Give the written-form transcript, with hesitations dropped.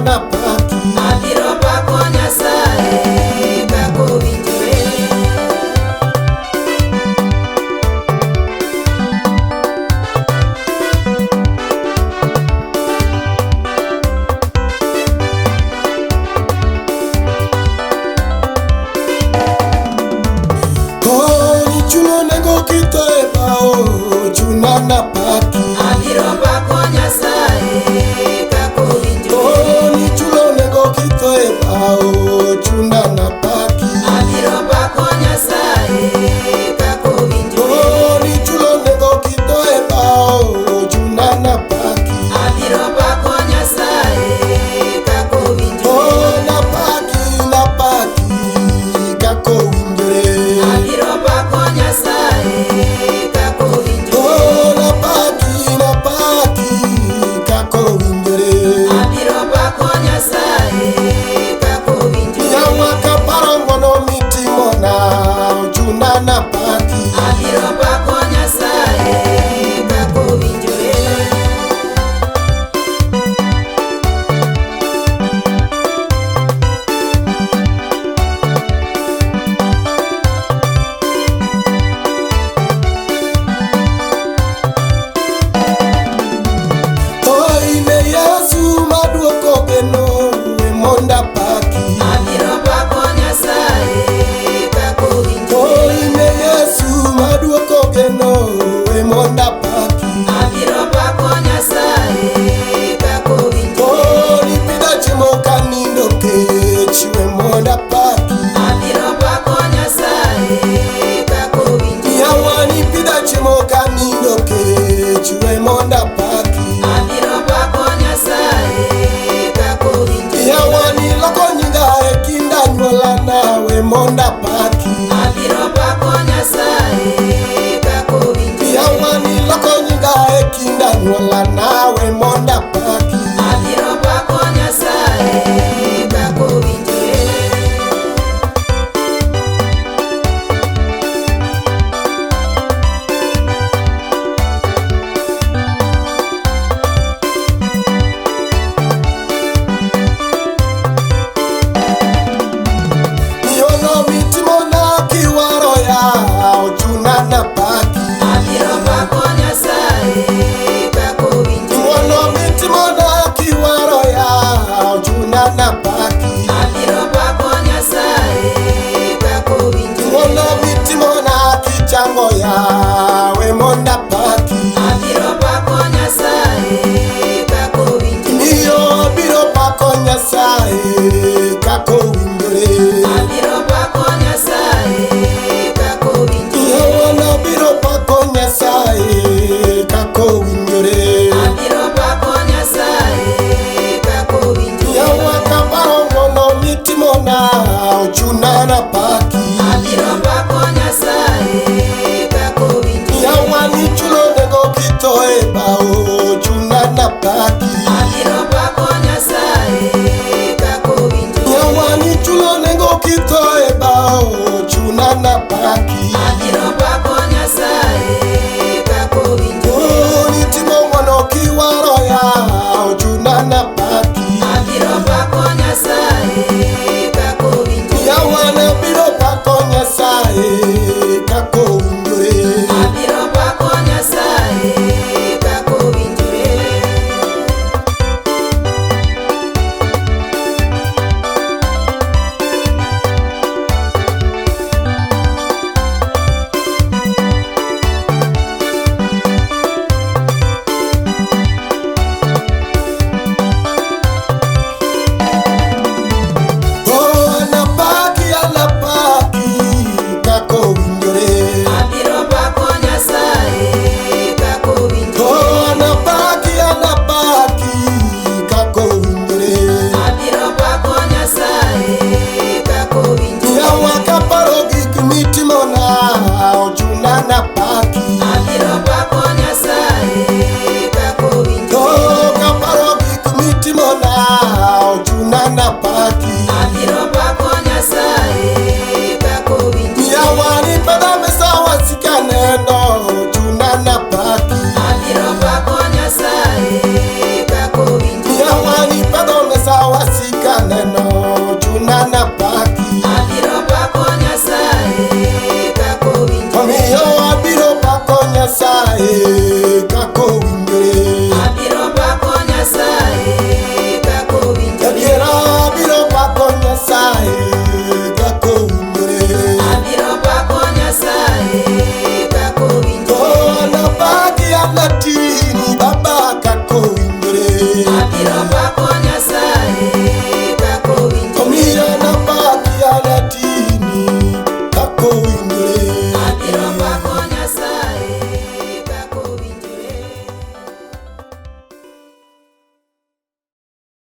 napaki. Abiro pako Nyasaye kaka owinjore. Koni chulo nengo kitho e bao, chuna napaki. Abiro pako Nyasaye kaka owinjore. Koni chulo nengo kitho e bao, chuna napaki. Abiro pako Nyasaye kaka owinjore. Koni chulo nengo kitho e bao, chuna napaki. Abiro pako Nyasaye kaka owinjore. Oh, napaki, napaki, kaka owinjore. Abiro pako Nyasaye kaka owinjore. Oh, napaki. wasika neno chuna napaki. Abiro pako Nyasaye kaka owinjore. Omiyo abiro pako Nyasaye kaka owinjore. Abiro pako Nyasaye kaka owinjore. Adiera abiro pako Nyasaye kaka owinjore. Abiro pako Nyasaye kaka owinjore. Oh, anapaki anati